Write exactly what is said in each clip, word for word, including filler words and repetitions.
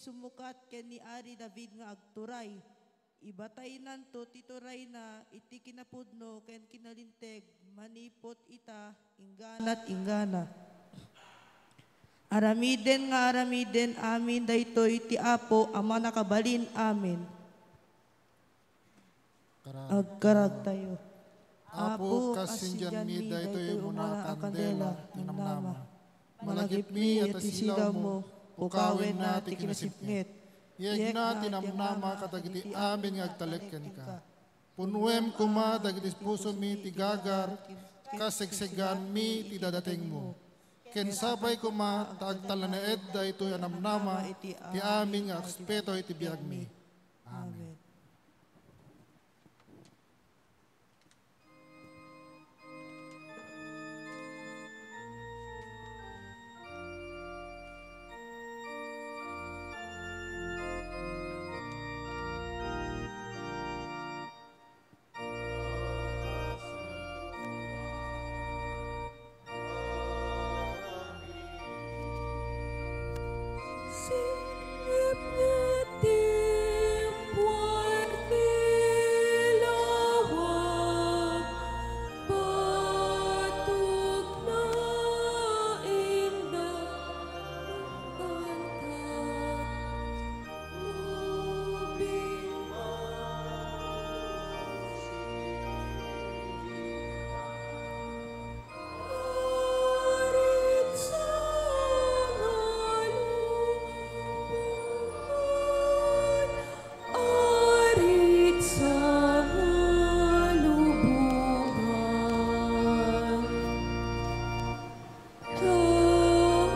sumukat ken ni Ari David nga agturay. Ibataynanto ti turayna iti kinapudno ken kinalinteg manipud ita inggana't inggana. Aramiden nga aramiden amin daytoy ti Apo a Mannakabalin-amin. Agkararagtayo. Apo, kas sindianmi daytoy umuna a kandela ti namnama. Malagipmi iti silawmo, pukawenna ti kinasipnget. Yegna ti namnama kadagiti amin nga agtalek kenka. Punnuem koma dagiti pusomi ti gagar, kas segsegaanmi ti dadatengmo. Ken sapay koma ta agtalinaed daytoy a namnama ti amin nga aspeto iti biagmi. Amen.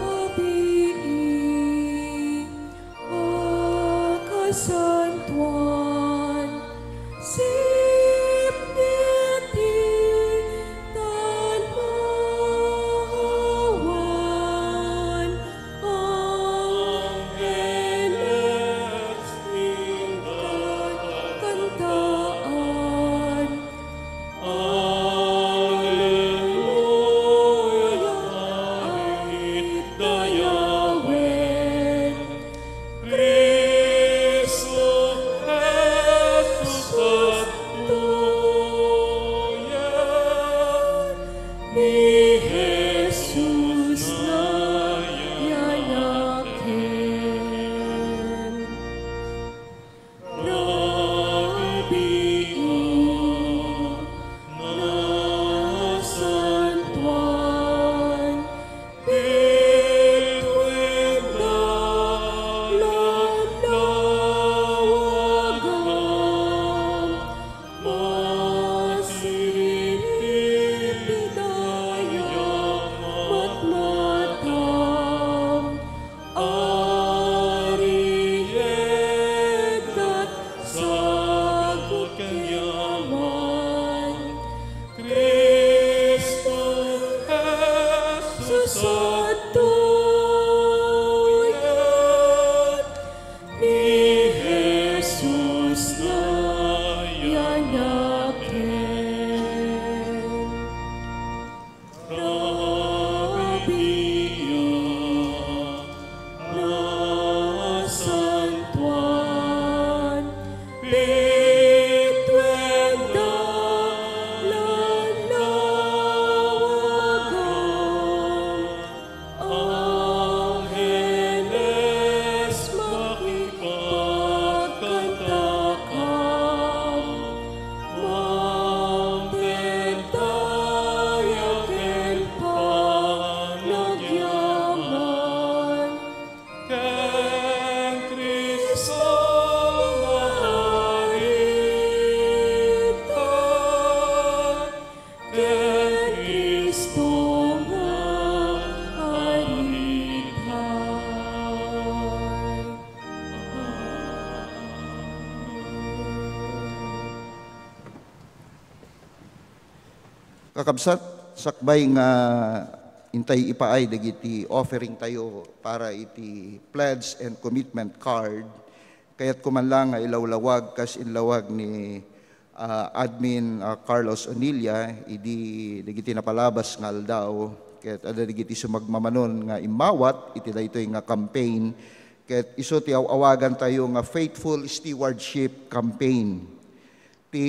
Rabii a kasantoan, sipnget ti talmahawan, angheles, inka kantaan. Alleluia, arit dayawen, Cristo Jesus adtoyen, ni Jesus nayanaken. Rabii a nasantoan, bituen dalan lawagam, masirib ti dayam matmatam. Ariyed ket sagut ken yaman, Cristo Jesus adtoyen, ni Jesus nayanaken. Rabii a nasantoan, bituen dalan lawagam, angheles makipagkantakam. Mangted daya ken panagyaman ken Cristo nga aritan, ken Cristo nga aritan. Kakabsat, sakbay nga intay ipaay dagiti offering tayo para iti pledge and commitment card, kayatko man lang nga ilawlawag kas inlawag ni, ah, Admin, ah, Carlos Onilla idi dagiti napalabas nga aldaw. Ket adda dagiti sumagmamanon nga immawat iti daytoy nga campaign. Ket isu ti aw-awagan tayo nga Faithful Stewardship Campaign. Ti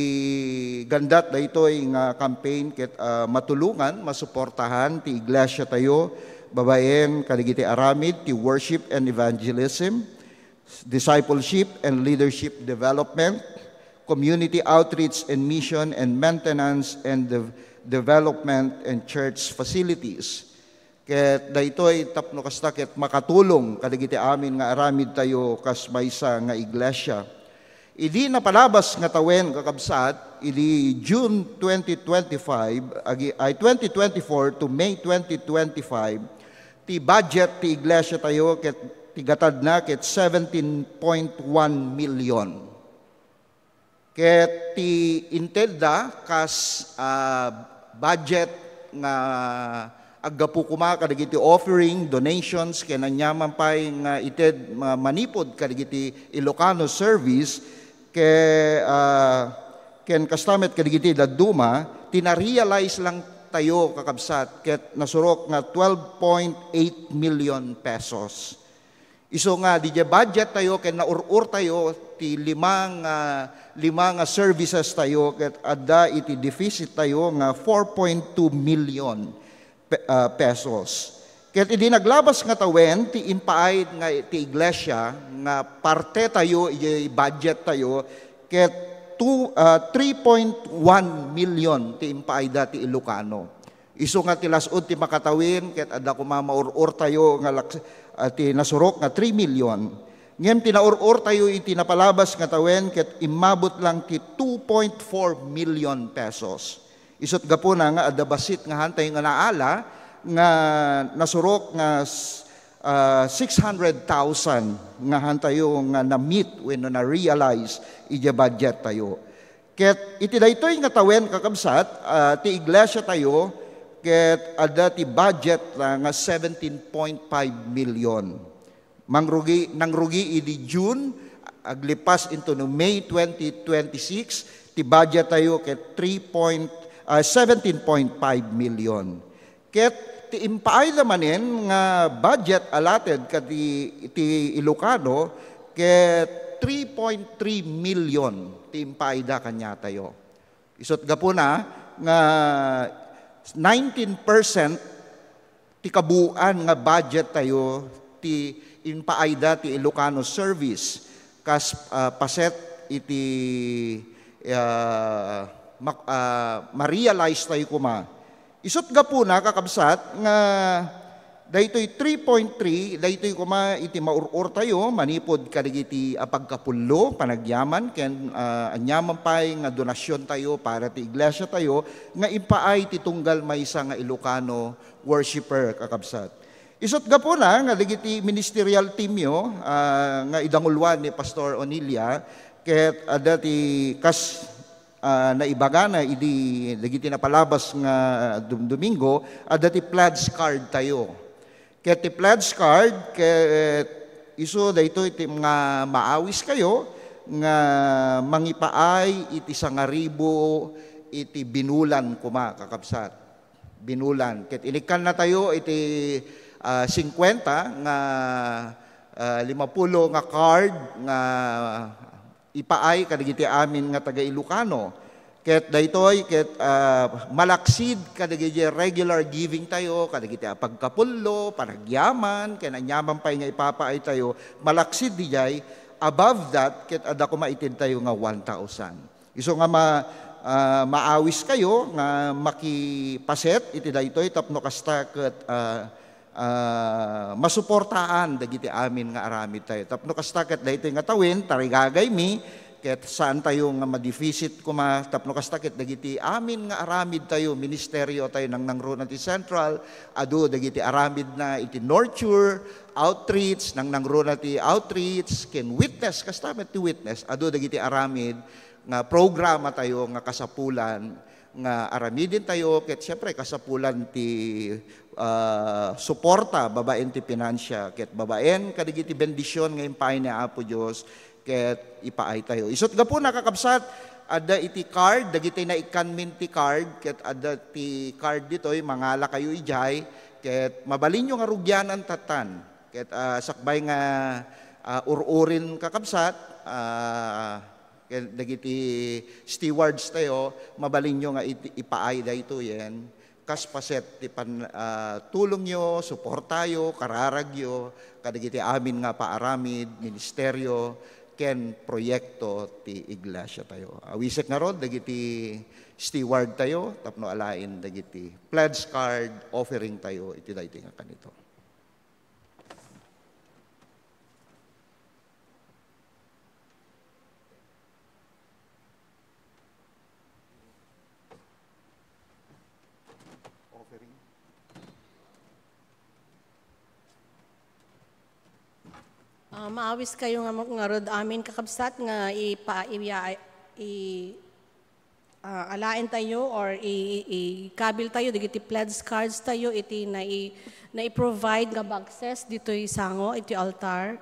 gandat daytoy nga campaign ket, ah, matulongan, masuportahan ti iglesia tayo, babaen kadagiti aramid ti worship and evangelism, discipleship and leadership development, community outreach and mission and maintenance and dev-, development and church facilities. Ket daytoy tapno kasta ket makatulong kadagiti amin nga aramid tayo kas maysa nga iglesia. Idi napalabas nga tawen, kakabsat, idi June twenty twenty-five, agi-, ay, twenty twenty-four to May twenty twenty-five, ti budget ti iglesia tayo ket ti gatadna ket seventeen point one million. Ket ti intedda kas, ah, budget nga aggapu koma kadagiti offering, donations, ken aniaman pay nga ited ma-, manipud kadagiti Ilocano service, ke-, ah, ken kasta met kadagiti dadduma, ti na-realize lang tayo, kakabsat, ket nasurok nga twelve point eight million pesos. Isu nga, didiay budget tayo ken naur-or tayo ti lima nga, lima nga services tayo ket adda iti deficit tayo nga four point two million pe-, ah, pesos. Ket idi naglabas nga tawen, ti impaayda nga ti iglesia nga parte tayo, idiay budget tayo, ket two, ah, three point one million ti impaayda ti Ilocano. Isu nga ti las-ud ti makatawen, ket adda koma maur-or tayo nga laks-, ah, ti nasurok nga three million. Ngem ti naur-or tayo iti napalabas nga tawen, ket immabot lang ti two point four million pesos. Isut gapuna nga adda bassit nga han tayo nga naala nga nasurok nga s-, ah, six hundred thousand nga han tayo nga na-meet wenno na-realize idiay budget tayo. Ket iti daytoy nga tawen, kakabsat, ah, ti iglesia tayo, ket adda ti budget la nga seventeen point five million. Mangrugi, nangrugi idi June, aglipas intono May twenty twenty-six, ti budget tayo ket three point, ah, seventeen point five million. Ket ti impaayda manen nga budget allotted kadi iti Ilocano, ket three point three million ti impaayda kaniatayo. Isut gapuna nga nineteen percent ti kabuoan nga budget tayo ti impaayda ti Ilocano service kas, ah, paset iti, ah, mak-, ah, ma-realize tayo koma. Isut gapuna, kakabsat, nga daytoy three point three, daytoy koma iti maur-or tayo manipud kadagiti a pagkapullo, panagyaman, ken, ah, aniaman pay nga donasion tayo para ti iglesia tayo nga impaay ti tunggal maysa nga Ilocano worshiper, kakabsat. Isut gapuna nga dagiti ministerial teamyo, ah, nga idanguluan ni Pastor Onilia, ket adda ti kas ah, naibagana idi dagiti napalabas nga Dum-, Domingo, adda ti pledge card tayo. Ket ti pledge card, ket isu daytoy ti nga maawis kayo nga mangipaay iti sangaribu iti binulan koma, kakabsat. Binulan. Ket inikkanna tayo iti, ah, singkuenta nga, ah, limapulo nga card nga ipaay kadagiti amin nga taga-Ilocano. Ket daytoy, ket, ah, malaksid kadagiti regular giving tayo, kadagiti a pagkapullo, panagyaman, ken aniaman pay nga ipapaay tayo, malaksid diay, above that, ket adda koma ited tayo nga one thousand. Isu nga ma-, ah, maawis kayo nga makipaset iti daytoy tapno kasta ket, ah, ah, masuportaan dagiti amin nga aramid tayo. Tapno kasta ket daytoy nga tawen, tarigagaymi, ket saan tayo nga ma-deficit koma, tapno kasta ket dagiti amin nga aramid tayo, ministerio tayo, nangnangruna ti Central, adu dagiti aramid na iti nurture, outreach, nangnangruna ti outreach, ken witness, kasta met ti witness, adu dagiti aramid nga programa tayo nga kasapulan nga aramiden tayo, ket siempre kasapulan ti, ah, suporta babaen ti pinansia, ket babaen kadagiti bendision nga impaay ni Apo Dios, ket ipaay tayo. Isut gapuna, kakabsat, adda iti card, dagiti naikkanmin ti card, ket adda ti card ditoy, mangala kayo idiay, ket mabalinyo nga rugianan tattan. Ket, ah, sakbay nga, ah, ur-urin, kakabsat, ah, ken dagiti stewards tayo, mabalinyo nga iti, ipaay daytoyen kas paset ti pan-, ah, tulongyo, suportayo, kararagyo kadagiti amin nga paaramid, ministeryo, ken proyekto ti iglesia tayo. Awisek ngarud dagiti steward tayo tapno alaen dagiti pledge card offering tayo iti daytoy nga kanito. Ah, maawis kayo nga, ngarud amin, kakabsat, nga ipa-, iya-, i-, ah, alaen tayo or i-, i-, ikabil tayo dagiti pledge cards tayo iti nai-, nai-provide nga boxes ditoy sango, iti altar.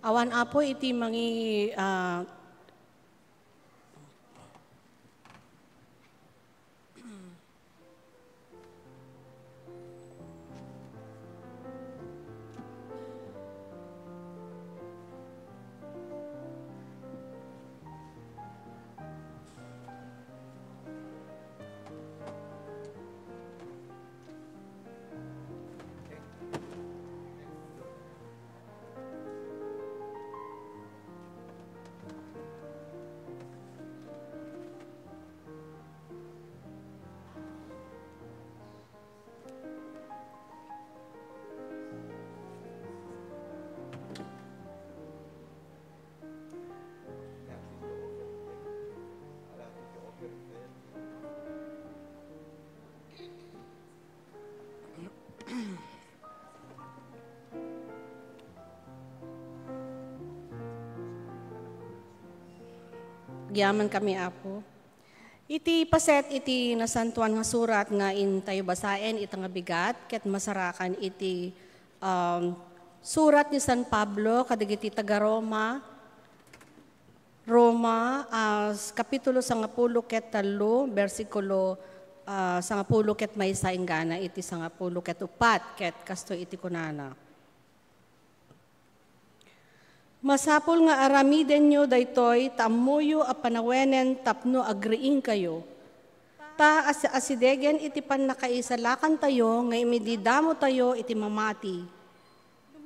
Awan, Apo, iti mangi-, ah, Agyamankami, Apo. Iti paset iti Nasantoan nga Surat nga intayo basaen ita nga bigat, ket masarakan iti, um, surat ni San Pablo kadagiti taga-Roma, Roma, ah, s-, kapitulo sangapulo ket tallo, bersikulo, ah, sangapulo ket maysa inggana iti sangapulo ket upat, ket kastoy iti kunana. Masapul nga aramidenyo daytoy ta ammoyo a panawenen tapno agriingkayo. Ta as-, asidegen iti pannakaisalakantayo nga imididamo tayo iti mamati.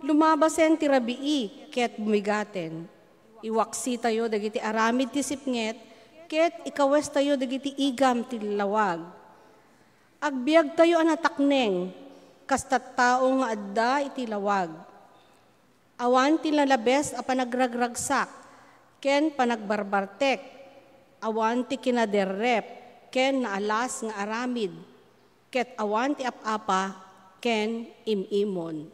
Lumabasen ti rabii ket bumigaten. Iwaksitayo dagiti aramid ti sipnget ket ikawestayo dagiti igam ti lawag. Agbiagtayo a natakneng, kas tattao nga adda iti lawag. Awan ti nalabes a panagragragsak ken panagbarbartek, awan ti kinaderrep ken naalas nga aramid, ket awan ti ap-apa ken im-imon.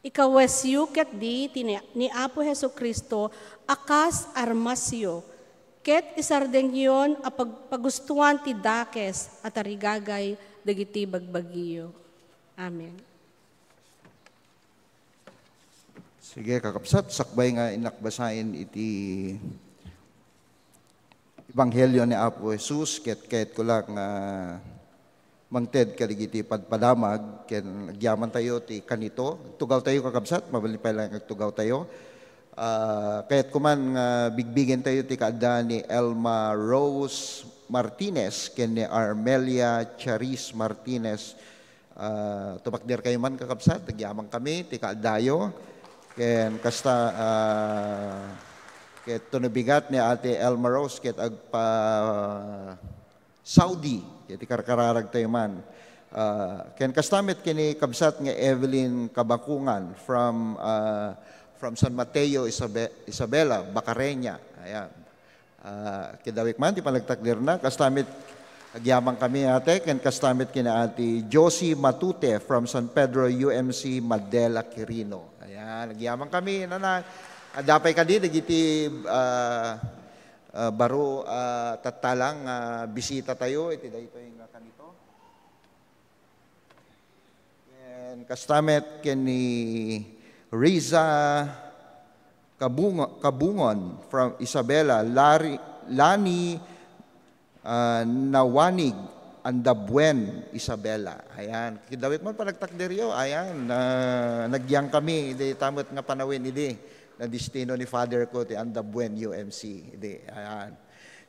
Ikawesyo ketdi ti ni, ni Apo Jesu-Cristo a kas armasyo, ket isardengyon a pag-, pagustoan ti dakes a tarigagay dagiti bagbagiyo. Amen. Sige, kakabsat, sakbay nga innak basaen iti Ebanghelio ni Apo Jesus, ket kayatko la nga mangted kadagiti padpadamag, ken agyamantayo ti kanito. Agtugawtayo, kakabsat, mabalin pay la nga agtugawtayo. Ah, kayatko man nga bigbigentayo ti kaadda ni Elma Rose Martinez ken ni Armelia Charis Martinez. Ah, tumakderkayo man, kakabsat, agyamankami ti kaaddayo. Ken kasta, ah, ket tunubigat ni Ate Elma Rose ket agpa-Saudi, ket ti karkararagtayo man. Ah, ken kasta met ken ni kabsat nga Evelyn Kabakungan from, ah, from San Mateo, Isabe-, Isabela, Bacareña. Ayan. Ah, kidawik man ti panagtakderna. Kasta met, Agyaman kami, ate, ken kasta met ken ni Ate Josie Matute from San Pedro U M C, Madela, Quirino. Ayan, agyaman kami, nanay. Adda pay kadi dagiti, ah, ah, baro, ah, tattalang, ah, bisita tayo iti daytoy nga kanito. Ken kasta met ken ni Riza Kabungo-, Kabungon from Isabela, Lari-, Lani, ah, Nawanig, Andabuen, Isabela. Ayan, kidawit man panagtakderyo. Ayan, ah, nagyang kami, idi ta met nga panawen idi, nadistino ni Father ko ti Andabuen U M C. Idi, ayan.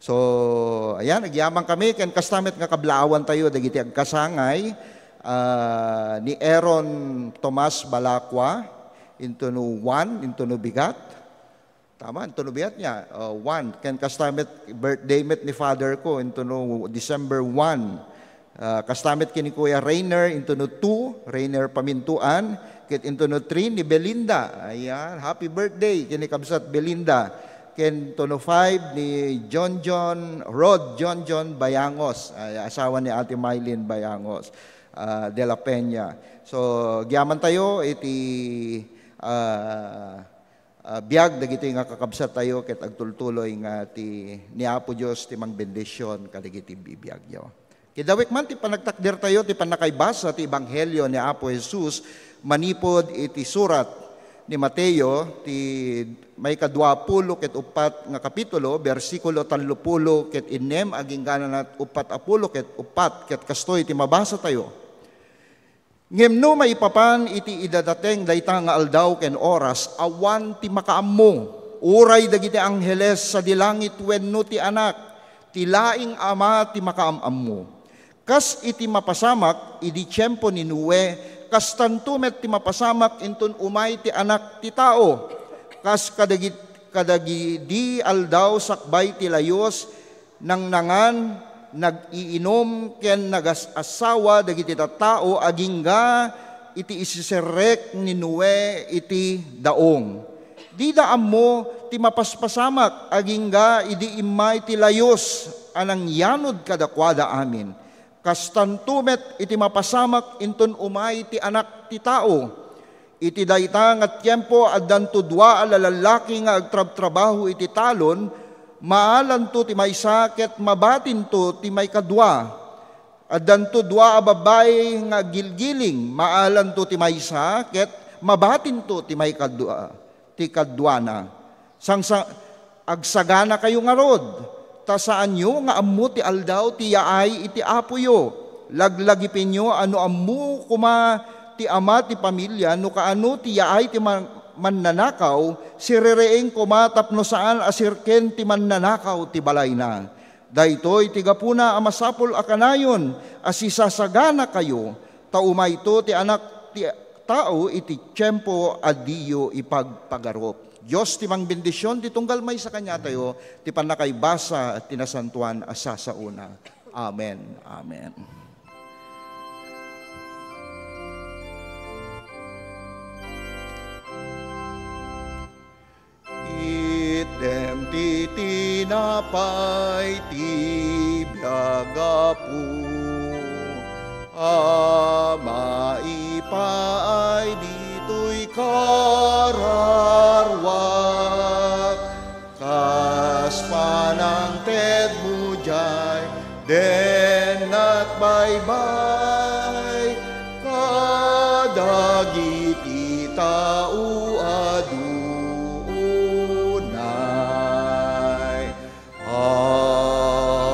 So, ayan, agyaman kami, ken kasta met nga kablaawan tayo, dagiti agkasangay, ah, ni Aaron Tomas Balacqua, into no Juan, into no bigat. Tama, into no bigat niya, ah, Juan. Ken kasta met, birthday met ni Father ko, into no December one. Ah, kasta met ken ni Kuya Rainer, into no two, Rainer Pamintuan, ket into no three ni Belinda. Ayan, happy birthday ken ni Kabsat Belinda. Ken into no five ni John John, Rod John John Bayangos, ay, asawa ni Ate Mylene Bayangos, ah, de la Peña. So, agyaman tayo iti, ah, ah, biag dagitoy nga kakabsat tayo ket agtultuloy nga ti, ni Apo Dios ti mangbendision kadagiti bibiagyo. Kidawik man ti panagtakder tayo ti pannakaibasa ti Ebanghelio ni Apo Jesus manipud iti surat ni Mateo, ti maikadua pulo ket uppat nga kapitulo, bersikulo tallo pulo ket innem, agingga na uppat a pulo ket uppat, ket kastoy ti mabasa tayo. Ngem no maipapan iti idadateng dayta nga aldaw ken oras, awan ti makaammo, uray dagiti angheles sadi langit wenno ti Anak, ti laeng Ama ti makaam-ammo. Kas iti mapasamak idi tiempo ni Noe, kastanto met ti mapasamak inton umay ti Anak ti Tao. Kas kadagit-, kadagidi aldaw sakbay ti layus, nangnangan, nag-iinum, ken nagas-asawa dagiti tattao agingga iti isiserrek ni Noe iti daong. Dida ammo ti mapaspasamak agingga idi immay ti layus a nangyanud kadakuada amin. Kastanto met iti mapasamak inton umay ti Anak ti Tao. Iti dayta nga tiempo, addanto dua a lalallaki nga agtrabtrabaho iti talon, maalanto ti maysa ket mabatinto ti maikadua. Addanto dua a babbai nga aggilgiling, maalanto ti maysa ket mabatinto ti maikadua, ti kaduana. Sangsa-, agsaganakayo ngarud, ta saanyo nga ammo ti aldaw ti yaay iti Apoyo. Laglagipenyo a no ammo koma ti ama ti pamilia no kaano ti yaay ti man-, mannanakaw, siririing koma tapno saan a sirken ti mannanakaw ti balayna. Daytoy ti gapuna a masapul a kanayon a sisasaganakayo, ta umayto ti Anak ti Tao iti tiempo a diyo ipagpagarup. Dios ti mangbendision ti tunggal maysa kaniatayo ti pannakaibasa ti nasantoan a sasaona. Amen. Amen. Itdem ti tinapay ti biag, Apo, a maipaay ditoy kararuak, kas panangtedmo diay dennat baybay kadagiti tao a duonay. Amen.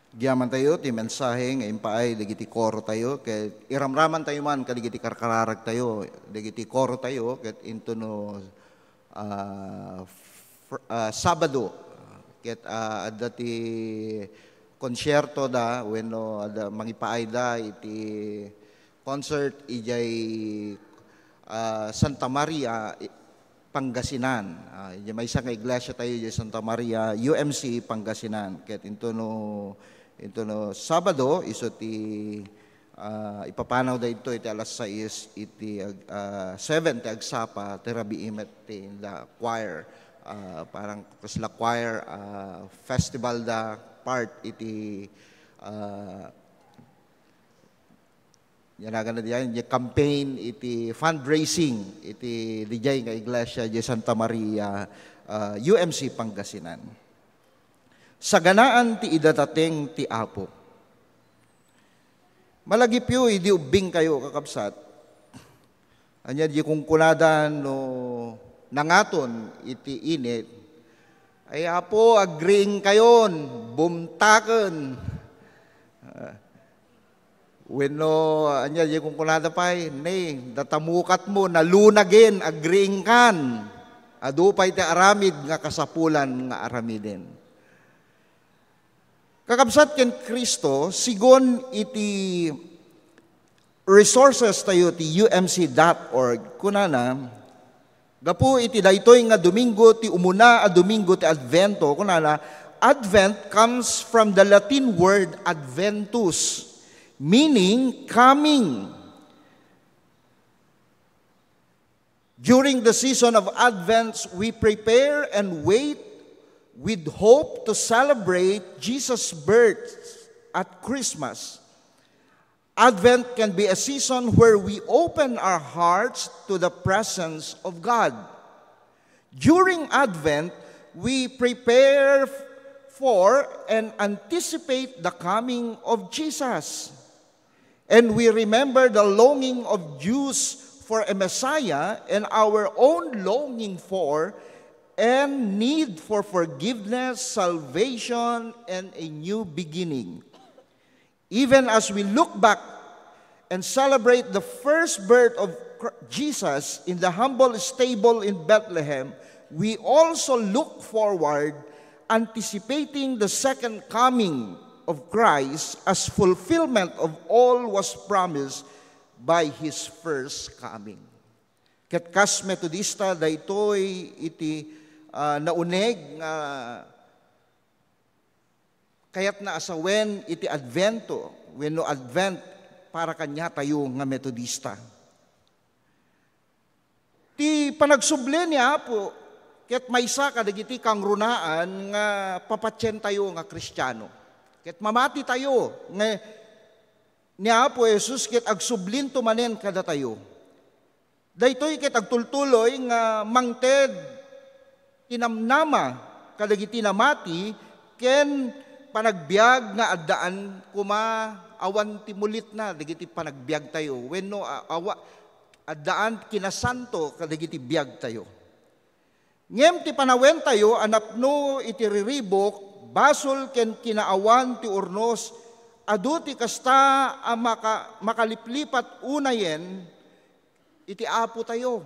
Agyamantayo ti mensahe nga impaay dagiti korotayo, ket iramramantayo man kadagiti karkararagtayo, dagiti korotayo, ket intono, ah, fr-, ah, Sabado, ket, ah, adda ti konsiertoda wenno adda mangipaayda iti concert idiay, ah, Santa Maria, Pangasinan. Ah, idiay maysa nga iglesia tayo idiay Santa Maria, U M C, Pangasinan. Ket intono, intono Sabado, isu ti, ah, ipapanawda ito iti alas sais iti ag-, ah, seven ti agsapa, ti rabii met ti inda choir. Ah, parang kasla choir, ah, festival da part iti, ah, Yan agana diay, diay campaign iti fundraising iti diay nga iglesia, diay Santa Maria, ah, U M C Pangasinan. Saganaan ti idadateng ti Apo. Malagipyo idi ubbingkayo, kakabsat. Ania diay kunkunada no nangaton iti init? Ay, Apo, agriingkayon, bumtaken. Ah, Wenno, ania, diay kunkunada pay, ne, data mukatmo, nalunagen, agriingkan. Adu pay ti aramid nga kasapulan nga aramiden. Kakabsat ken Cristo, sigun iti resources tayo ti U M C dot org, kunana, Gapu iti daytoy nga Domingo ti umuna a Domingo ti Advento, kunana, Advent comes from the Latin word adventus, meaning coming. During the season of Advent, we prepare and wait with hope to celebrate Jesus' birth at Christmas. Advent can be a season where we open our hearts to the presence of God. During Advent, we prepare f-, for and anticipate the coming of Jesus. And we remember the longing of Jews for a Messiah and our own longing for and need for forgiveness, salvation, and a new beginning. Even as we look back and celebrate the first birth of Chr-, Jesus in the humble stable in Bethlehem, we also look forward, anticipating the second coming of Christ as fulfillment of all was promised by His first coming. Ket kas Metodista, daytoy iti, ah, nauneg nga kayatna a sawen iti Advento wenno Advent para kaniatayo nga Metodista. Ti panagsubli ni Apo ket maysa kadagiti kangrunaan nga papatientayo nga Kristiano. Ket mamatitayo nga ni Apo Jesus ket agsublinto manen kadatayo. Daytoy ket agtultuloy nga mangted ti namnama kadagiti namati ken panagbiag nga addaan koma awan ti mulitna dagiti panagbiagtayo wenno a-, awa-, addaan kinasanto kadagiti biagtayo. Ngem ti panawentayo a napno iti riribuk, basol ken kinaawan ti urnos, adu ti kasta a maka-, makaliplipat unayen iti Apotayo.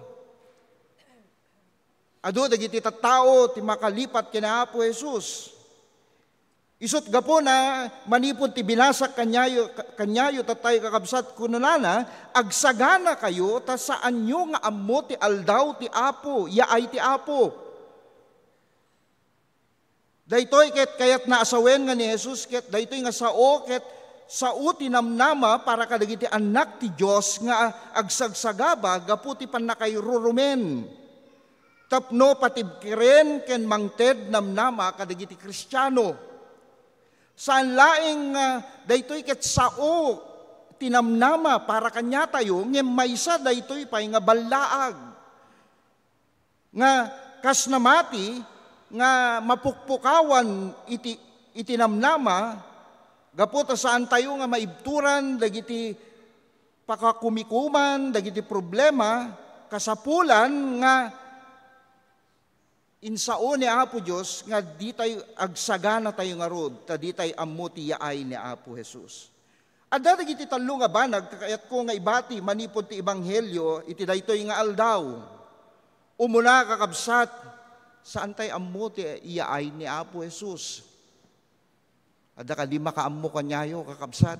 Adu dagiti tattao ti makalipat ken Apo Jesus. Isut' gapuna, manipud ti binasak kaniayo, kaniayo tattay kakabsat, kunana, "Agsaganakayo ta saanyo nga ammo ti aldaw ti Apo, yaay ti Apo." Daytoy ket kayatna a sawen nga ni Jesus ket daytoy nga sao ket sao ti namnama para kadagiti annak ti Dios nga agsagsagaba gapu ti pannakairurumen. Tapno patibkeren ken mangted namnama kadagiti Kristiano. Saan laeng nga daytoy ket sao ti namnama para kaniatayo, ngem maysa daytoy pay nga ballaag. Nga kas namati nga mapukpukawan iti, iti namnama, gapu ta saantayo nga maibturan dagiti pakakumikuman, dagiti problema, kasapulan nga Insao ni Apo Dios nga ditay agsaganatayo ngarud ta ditay ammo ti yaay ni Apo Jesus. Adda dagiti tallo nga banag kakayatko nga ibati manipud ti ebanghelio iti daytoy nga aldaw. Umuna, kakabsat, saantay ammo ti yaay ni Apo Jesus. Adda kadi makaammo kaniayo, kakabsat?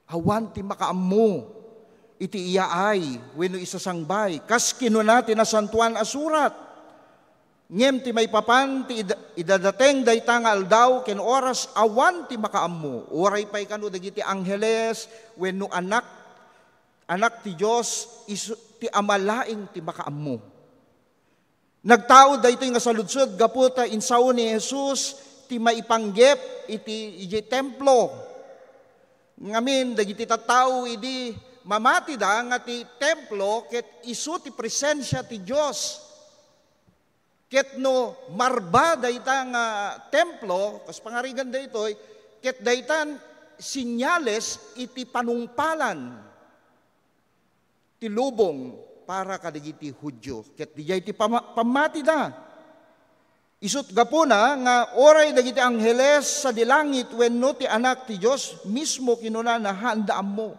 Awan ti makaammo iti iyaay wenno isasangbay. Kas kinuna ti Nasantoan a Surat, ngem ti maipapan ti id-, idadateng dayta nga aldaw ken oras, awan ti makaammo. Uray pay kano dagiti angheles wenno anak, anak ti Dios, isu-, ti Ama laeng ti makaammo. Nagtaud daytoy nga saludsod gapu ta insao ni Jesus ti maipanggep iti idiay templo. Ngamin, dagiti tattao idi mamatida nga ti templo ket isu ti presensia ti Dios. Ket no marba dayta nga templo, kas pangarigan daytoy, ket daytan senyales iti panungpalan ti lubong para kadagiti Judio, ket dijay ti pama-, pammatida. Isut' gapuna nga uray dagiti angheles sadi langit wenno ti Anak ti Dios mismo kinunana, haanda ammo.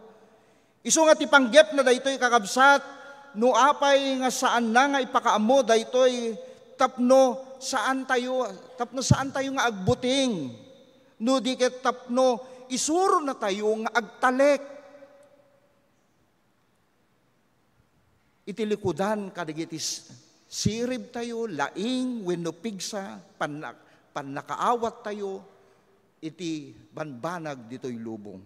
Isu nga ti panggepna daytoy, kakabsat, no apay nga saanna nga ipakaammo daytoy tapno saantayo, tapno saantayo nga agbuting, no di ket tapno isuronatayo nga agtalek iti likudan kadagiti s-, siribtayo, laing wenno pigsa, panna-, pannakaawattayo iti banbanag ditoy lubong.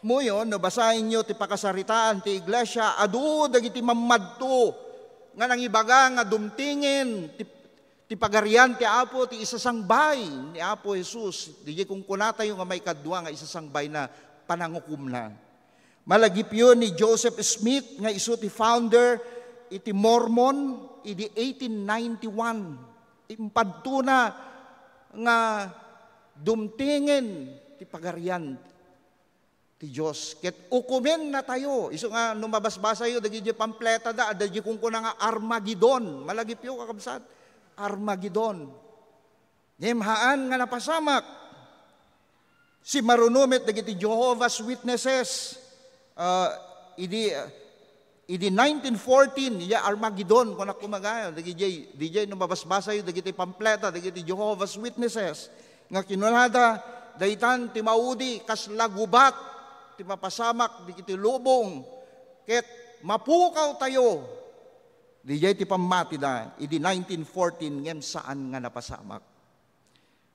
Muyon, no basaenyo ti pakasaritaan ti iglesia, adu dagiti mammadto nga nangibaga nga dumtingen ti, ti Pagarian ti Apo, ti isasangbay ni Apo Jesus. Dijay kunkunatayo nga maikadua nga isasangbayna, panangukomna. Malagipyo ni Joseph Smith nga isu ti founder iti Mormon idi eighteen ninety-one. Impadtona nga dumtingen ti Pagarian ti Dios ket ukomennatayo. Isu nga no mabasbasayo dagiti pamfletada, adda di kunkuna nga Armagedon. Malagipyo, kakabsat, Armagedon. Ngem haan nga napasamak. Simmaruno met dagiti Jehovah's Witnesses, ah, idi, ah, idi nineteen fourteen, iya Armagedon, kunak kumaga, dagiti, dijay no mabasbasayo dagiti pamfleta, dagiti Jehovah's Witnesses, nga kinunada, daytan ti maudi, kasla gubat, ti mapasamak, dagiti lubong, ket mapukawtayo. Dijay ti pammatida, idi nineteen fourteen, ngem saan nga napasamak.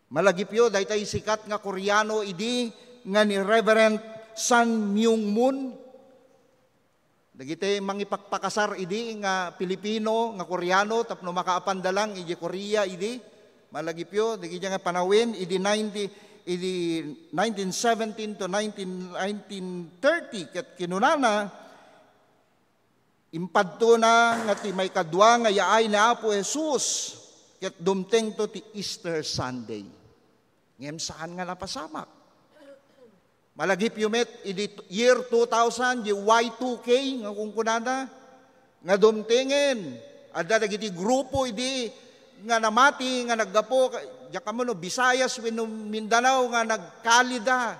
Malagipyo, daytay sikat nga Koreano idi nga ni Reverend Sun Myung Moon. Dagiti mangipakpakasar idi nga Pilipino, nga Koreano, tapno makaapanda lang idi Korea idi. Malagipyo, dagiti nga panawen, idi ninety, idi nineteen seventeen to nineteen, nineteen thirty, ket kinunana, Impadtona nga ti maikadua nga yaay ni Apo Jesus ket dumtengto ti Easter Sunday. Ngem saan nga napasamak. Malagipyo met idi year two thousand, di Y two K nga kunkunada, nga dumtengen. Adda dagiti grupo idi nga namati nga naggapu, diak ammo no Visayas wenno Mindanao nga nagkalida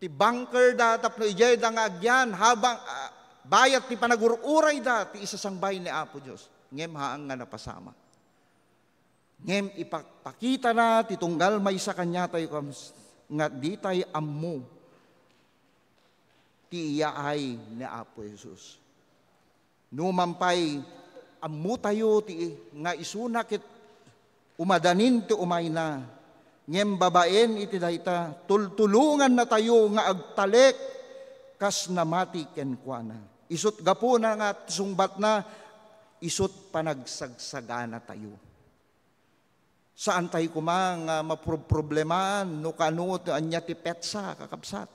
ti bunker da tapno idiay da nga agyan habang, ah, bayat ti panagur-urayda ti isasangbay ni Apo Dios. Ngem haan nga napasamak. Ngem ipakpakitana ti tunggal maysa kaniatayo kams-, nga ditay ammo ti iyaay ni Apo Jesus. Numan pay, ammotayo ti nga isuna ket umadanin ti umayna, ngem babaen iti dayta, tultulongannatayo nga agtalek kas namati kenkuana. Isut' gapuna nga ti sungbatna, isut' panagsagsaganatayo. Saantay koma nga maprob-, problemaan no kano ti ania ti petsa, kakabsat.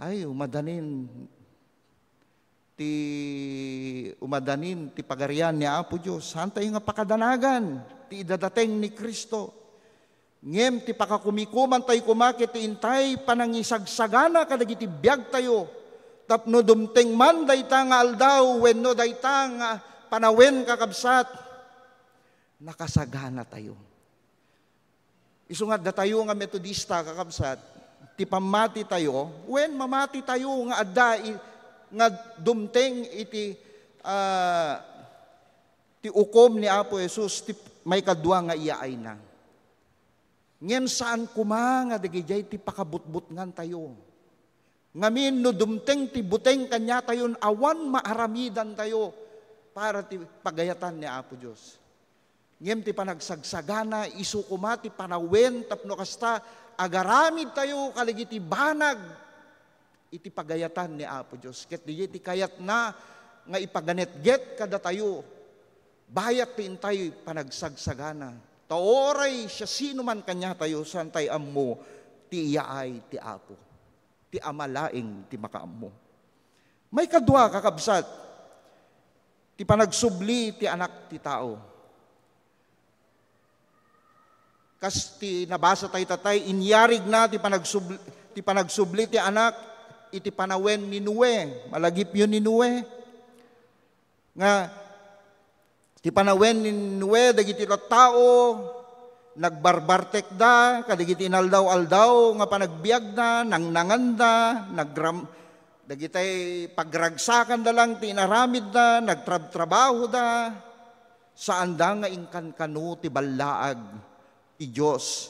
Ay, umadanin ti, umadanin ti Pagarian ni Apo Dios. Saantayo nga pakadanagan ti idadateng ni Cristo. Ngem ti pakakumikumantayo koma ket ti intay panangisagsagana kadagiti biagtayo tapno dumteng man dayta nga aldaw wenno dayta nga Panawen, kakabsat, nakasaganatayo. Isu nga datayo nga Metodista, kakabsat, ti pammatitayo, wen, mamatitayo nga adda i-, nga dumteng iti, ah, ti ukom ni Apo Jesus, ti maikadua nga iyaayna. Ngem saan koma nga dagidiay ti pakabutbutngantayo. Ngamin no dumteng ti buteng kaniatayon, awan maaramidantayo para ti pagayatan ni Apo Dios. Ngem ti panagsagsagana, isu koma ti panawen tapno kasta agaramidtayo kadagiti banag iti pagayatan ni Apo Dios. Ket diay ti kayatna nga ipaganetget kadatayo, bayat ti intay panagsagsagana. Ta uray siasinoman kaniatayo, saantay ammo ti iyaay ti Apo. Ti Ama laeng ti makaammo. Maikadua, kakabsat, ti panagsubli ti Anak ti Tao. Kas ti nabasa tayo tatay, inyarigna ti panagsubli, ti panagsubli ti Anak iti panawen ni Noe. Malagipyo ni Noe. Nga ti panawen ni Noe dagiti tattao, nagbarbartekda kadagiti inaldaw-aldaw nga panagbiagda, nangnanganda, nagram-, dagitay pagragsakanda lang ti inaramidda, nagtrabtrabahoda, saanda nga inkankano ti ballaag ti Dios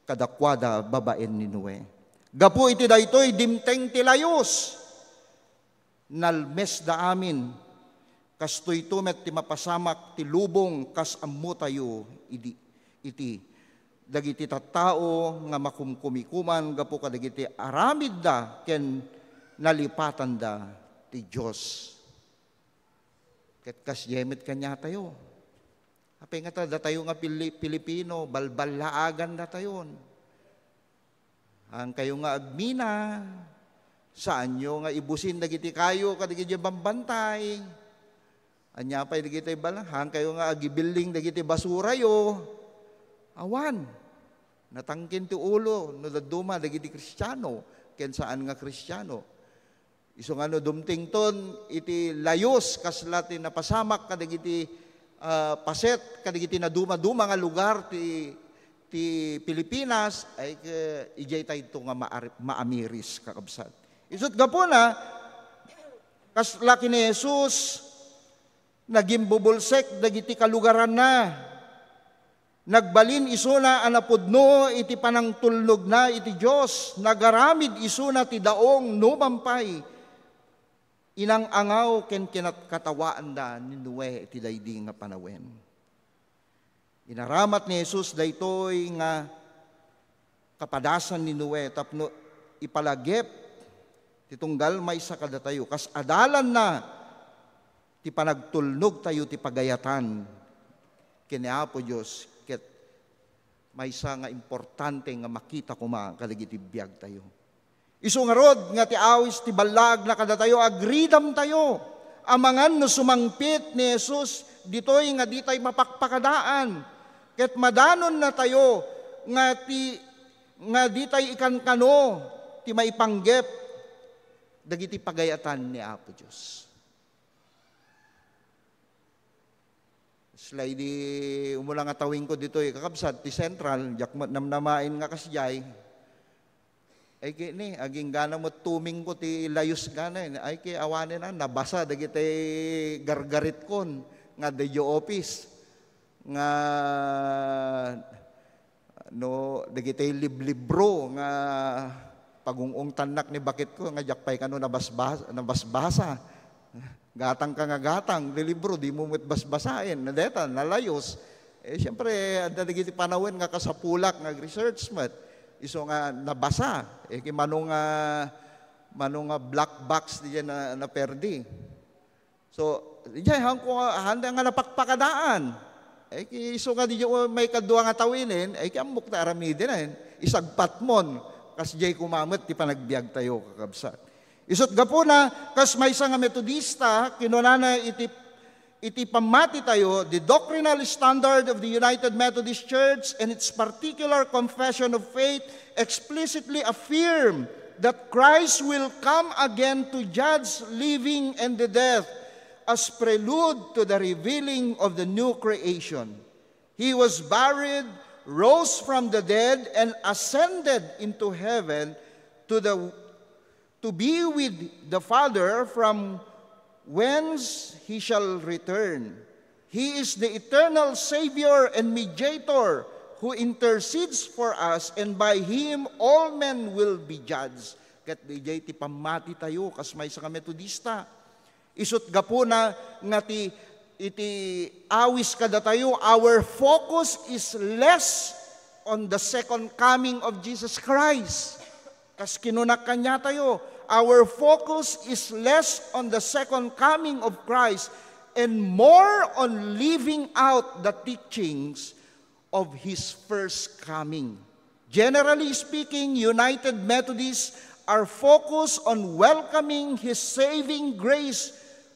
kadakuada babaen ni Noe. Gapu iti daytoy, dimteng ti layus. Nalmesda amin. Kastoyto met ti mapasamak ti lubong kas ammotayo idi, iti dagiti tattao nga makumkumikuman gapu kadagiti aramidda ken nalipatanda ti Dios. Ket kasdiay met kaniatayo. Apay ngata datayo nga Pili-, Pilipino, balballaagandatayon. Haankayo nga agmina, saanyo nga ibusin dagiti kayo kadagiti bambantay. Ania pay dagiti bala-, haankayo nga agibilling dagiti basurayo. Awan. Natangken ti ulo no dadduma dagiti Kristiano ken saan nga Kristiano. Isu nga no dumtengton iti layus, kasla ti napasamak kadagiti, ah, paset, kadagiti nadumaduma nga lugar ti, ti Pilipinas, ay ke-, idiay tayto nga maari-, maamiris, kakabsat. Isut' gapuna, kasla ken ni Jesus, nagimbubulsek dagiti kalugaranna. Nagbalin isuna a napudno iti panangtulnogna iti Dios. Nagaramid isuna ti daong numan pay. Inang-angaw ken kinat-, katawaanda ni Noe iti daydi nga panawen. Inaramat ni Jesus daytoy nga kapadasan ni Noe tapno ipalagip ti tunggal maysa kadatayo, kas adalanna ti panagtulnogtayo ti pagayatan ken ni Apo Dios, ket maysa nga importante nga makita koma kadagiti biagtayo. Isu ngarud nga ti awis ti ballaagna kadatayo, agridamtayo. Amangan no sumangpet ni Jesus ditoy nga ditay mapakpakadaan, ket madanonnatayo nga ti, nga ditay ikankano ti maipanggep dagiti pagayatan ni Apo Dios. Sila idi umuna nga tawingko ditoy, kakabsat, ti Central, diak met namnamaen nga kasdiay. Ay, kini, agingga met tumingko ti layus gana, eh. Ay, ki awanen, ah, nabasa dagiti gargaritkon nga adda idiay office. Nga no, dagiti liblibro nga pagung-ungtannak ni baketko nga diak pay kano nabasbas-, nabasbasa. Gatang ka nga gatang, ti libro, dimo met basbasaen. Na deta, nalayus. Eh, siyempre, adda dagiti panawen nga kasapulak nga ag-research met. Isu nga nabasa. Eh, ki mano nga, mano nga black box diay na, naperdi. So, idiay, haanko nga, haanda nga napakpakadaan. Eh, ki-, isu nga diay maikadua nga tawinen, eh, ki ammok ta aramiden, eh. Isagpatmon, kasdiay koma met ti panagbiagtayo, kakabsat. Isut' gapuna, kas maysa nga Metodista, kinunana iti, iti pammatitayo, "The doctrinal standard of the United Methodist Church and its particular confession of faith explicitly affirm that Christ will come again to judge living and the dead." as prelude to the revealing of the new creation. He was buried, rose from the dead, and ascended into heaven to the to be with the Father, from whence he shall return. He is the eternal Savior and Mediator who intercedes for us, and by him all men will be judged. Ket diay ti pammati tayo, kas maysa nga Metodista. Isut' gapuna nga ti, iti awis kadatayo, our focus is less on the second coming of Jesus Christ. Kas kinuna kaniatayo, our focus is less on the second coming of Christ and more on living out the teachings of his first coming. Generally speaking, United Methodists are focused on welcoming his saving grace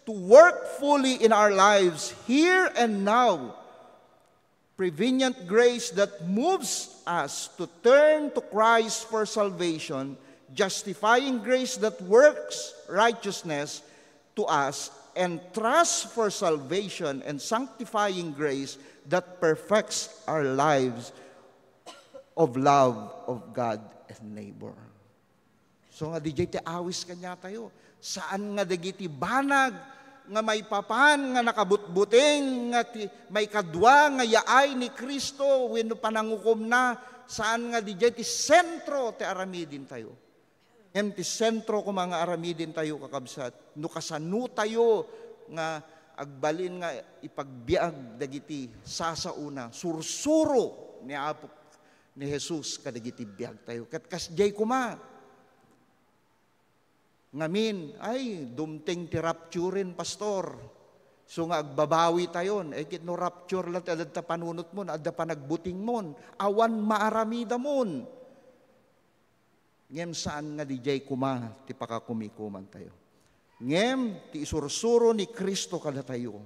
to work fully in our lives here and now. Prevenient grace that moves us to turn to Christ for salvation, justifying grace that works righteousness to us, and trust for salvation and sanctifying grace that perfects our lives of love of God and neighbor. So nga, diay ti awis kaniatayo. Saan nga dagiti banag nga maipapan nga nakabutbuteng nga ti maikadua nga yaay ni Cristo wenno panangukomna, saan nga diay ti sentro ti aramidentayo. Ngem ti sentro koma nga aramidentayo, kakabsat, no kasanotayo nga agbalin nga ipagbiag dagiti sasaona, sursuro ni Apo, ni Jesus kadagiti biagtayo. Ket kasdiay koma. Ngamin, ay, dumteng ti rapturen, pastor. So nga agbabawitayon, ay, ket no rapture la ti adda panunotmon, adda panagbutingmon, awan maaramidamon. Ngem saan nga diay koma ti pakakumikumantayo. Ngem ti isursuro ni Cristo kadatayo,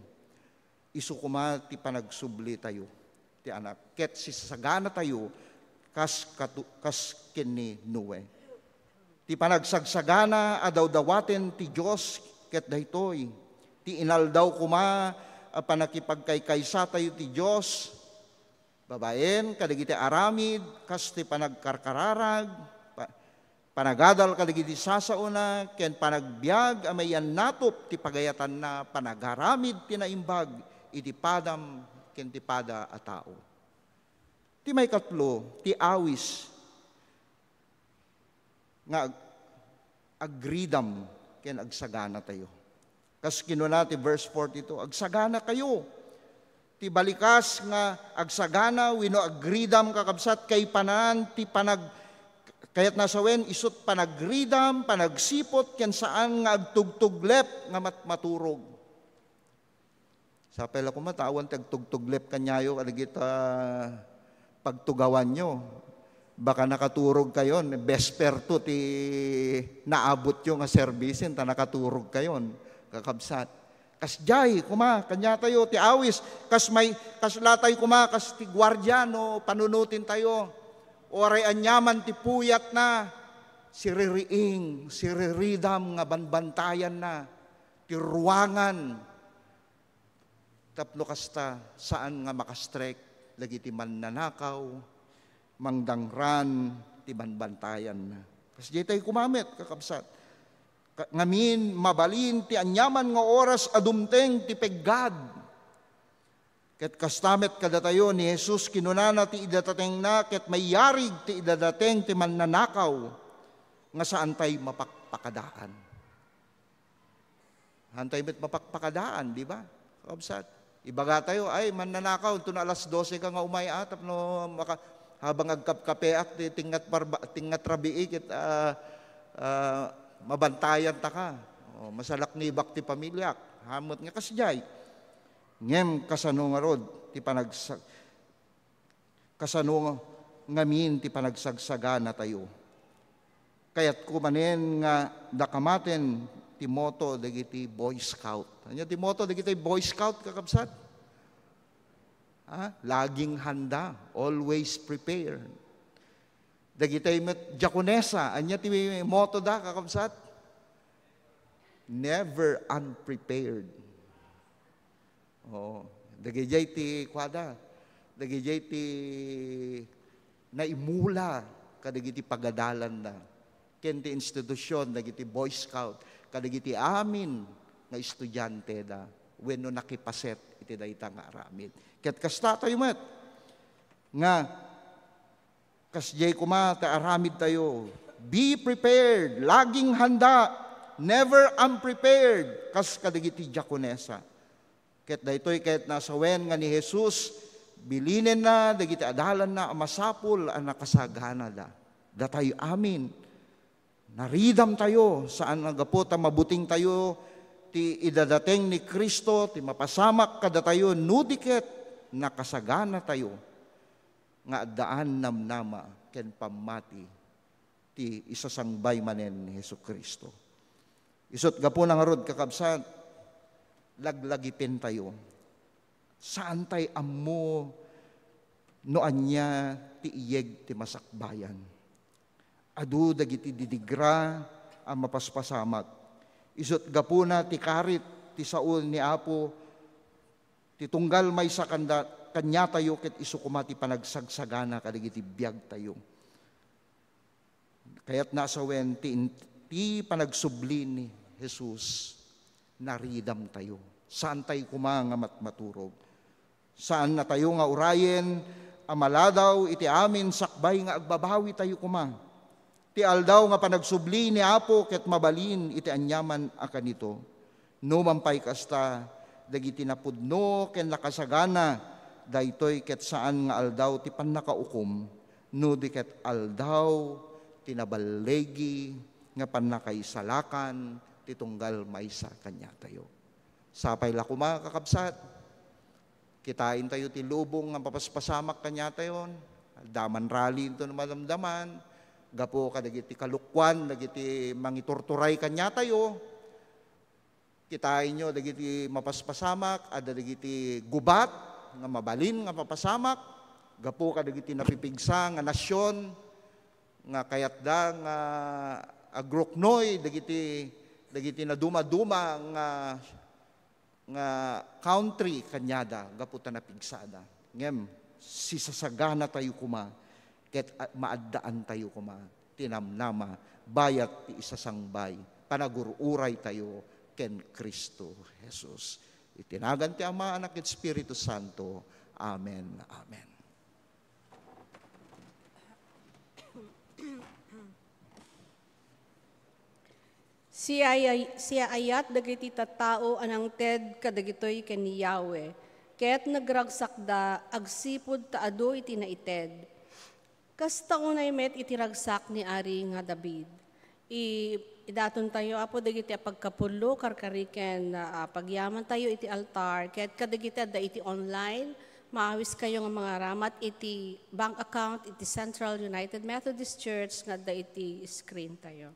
isu koma ti panagsublitayo ti Anak, ket sisaganatayo kas katu-, kas ken ni Noe. Ti panagsagsagana a dawdawaten ti Dios ket daytoy, ti inaldaw koma a pannakipagkaykaysatayo ti Dios, babaen kadagiti aramid, kas ti panagkarkararag, pa-, panagadal kadagiti sasaona, ken panagbiag a maiyannatop ti pagayatanna, panagaramid ti naimbag iti padam ken ti pada a tao. Ti maikatlo, ti awis nga ag-, agridam ken agsaganatayo. Kas kinuna ti verse forty-two, "Agsaganakayo." Ti balikas nga agsagana wenno agridam, kakabsat, kaipanan ti panag-, kayatna sawen, isut' panagridam, panagsiput, ken saan nga agtugtuglep nga mat-, maturog. Sapay la koma ta awan ti agtugtuglep kaniayo kadagita pagtugawanyo. Baka nakaturogkayon, vesper to ti naabotyo nga serbisen ta nakaturogkayon, kakabsat. Kasdiay koma, kaniatayo ti awis, kas may, kaslatay koma, kas ti guardia no panunotentayo. Uray aniaman ti puyatna, siririing, siriridam nga banbantayanna ti ruangan. Tapno kasta, saan nga makastrek dagiti mannanakaw, mangdangran ti banbantayanna. Kasdiay tay koma met, kakabsat. Ka-, ngamin, mabalin ti aniaman nga oras a dumteng ti peggad. Ket kasta met kadatayo ni Jesus, kinunana ti idadatengna, ket mayarig ti idadateng ti mannanakaw nga saantay mapakpakadaan. Hantay met mapakpakadaan, di ba? Kakabsat. Ibagatayo, "Ay, mannanakaw, inton alas dose ka nga umay, ah, tapno maka-, habang agkapkapeak, ti tingngat parba-, tingngat rabii, ket, ah, ah, mabantayanta ka. O, masalaknibak ti pamiliak." Hamet nga kasdiay. Ngem kasano ngarud ti panagsa-, kasano ngamin ti panagsagsaganatayo? Kayatko manen nga dakamaten ti motto dagiti Boy Scout. Ania ti motto dagiti Boy Scout, kakabsat? Ha? Laging handa, always prepared. Dagiti met diakonesa, ania ti motto da, kakabsat? Never unprepared. Oo. Dagidiay ti kuada. Dagidiay ti naimula kadagiti pagadalanda ken ti institution, dagiti Boy Scout, kadagiti amin nga estudianteda wenno nakipaset iti dayta nga aramid. Ket kasta tayo met nga kasdiay koma ti aramid tayo, be prepared, laging handa, never unprepared, kas kadagiti diakonesa. Ket daytoy ket nasawen nga ni Jesus, bilinenna dagiti adalanna a masapul a nakasaganada. Datayo amin, naridamtayo, saan a gapu ta mabutingtayo ti idadateng ni Cristo, ti mapasamak kadatayo, no di ket nakasaganatayo nga addaan namnama ken pammati ti isasangbay manen ni Jesu-Cristo. Isut' gapuna ngarud, kakabsat, laglagipentayo. Saantay ammo no ania ti iyeg ti masakbayan. Adu dagiti didigra a mapaspasamak. Isut' gapuna ti karit ti sao ni Apo ti tunggal maysa kanda, kaniatayo ket isu koma ti panagsagsagana kadagiti biagtayo. Kayatna a sawen ti in-, ti panagsubli ni Jesus, naridamtayo. Saantay koma nga matmaturog. Saannatayo nga urayen a maladaw iti amin sakbay nga agbabawitayo koma. Ti aldaw nga panagsubli ni Apo ket mabalin iti aniaman a kanito. Numan pay kasta, dagiti napudno ken nakasagana, daytoy ket saan nga aldaw ti pannakaukom, no di ket aldaw ti naballigi nga pannakaisalakan ti tunggal maysa kaniatayo. Sapay la koma, kakabsat, kitaentayo ti lubong nga mapaspasamak kaniatayon. Daman rali into madamdaman, gapu kadagiti kalukkuan dagiti mangiturturay kaniatayo. Kitaenyo dagiti mapaspasamak, adda dagiti gubat nga mabalin nga mapasamak, gapu kadagiti napipigsa nga nasion nga kayatda nga agruknoy dagiti, dagiti nadumaduma nga, nga country kaniada gapu ta napigsada. Ngem sisasaganatayo koma ket, ah, maaddaantayo koma ti namnama bayat ti isasangbay, panagur-uraytayo ken Cristo Jesus. Iti nagan ti Ama, Anak, ken Espiritu Santo. Amen. Amen. Siaay-, siaayat dagiti tattao a nangted kadagitoy ken ni Yahweh, ket nagragsakda agsipud ta adu iti naited. Kasta unay met iti ragsak ni Ari nga David. I-, idatontayo, Apo, dagiti a pagkapullo, karkari ken, ah, pagyamantayo iti altar, ket kadagiti adda iti online, maawiskayo nga mangaramat iti bank account iti Central United Methodist Church nga adda iti screen tayo.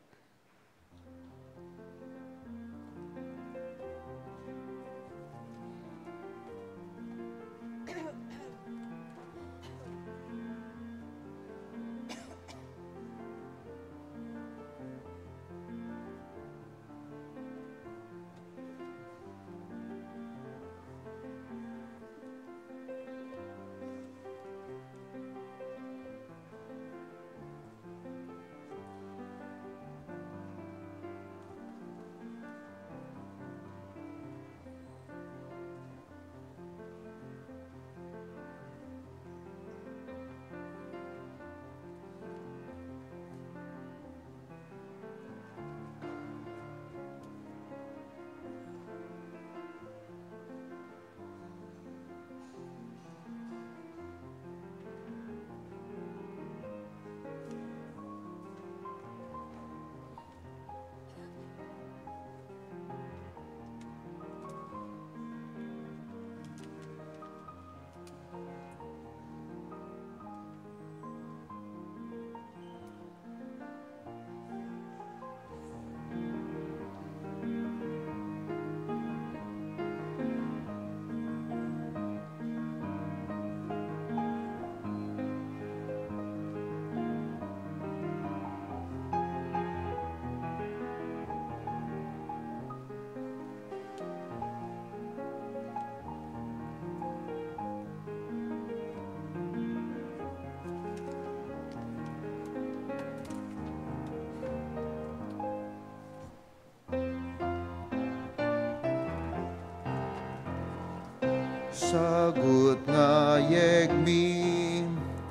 Sagut nga yegmi,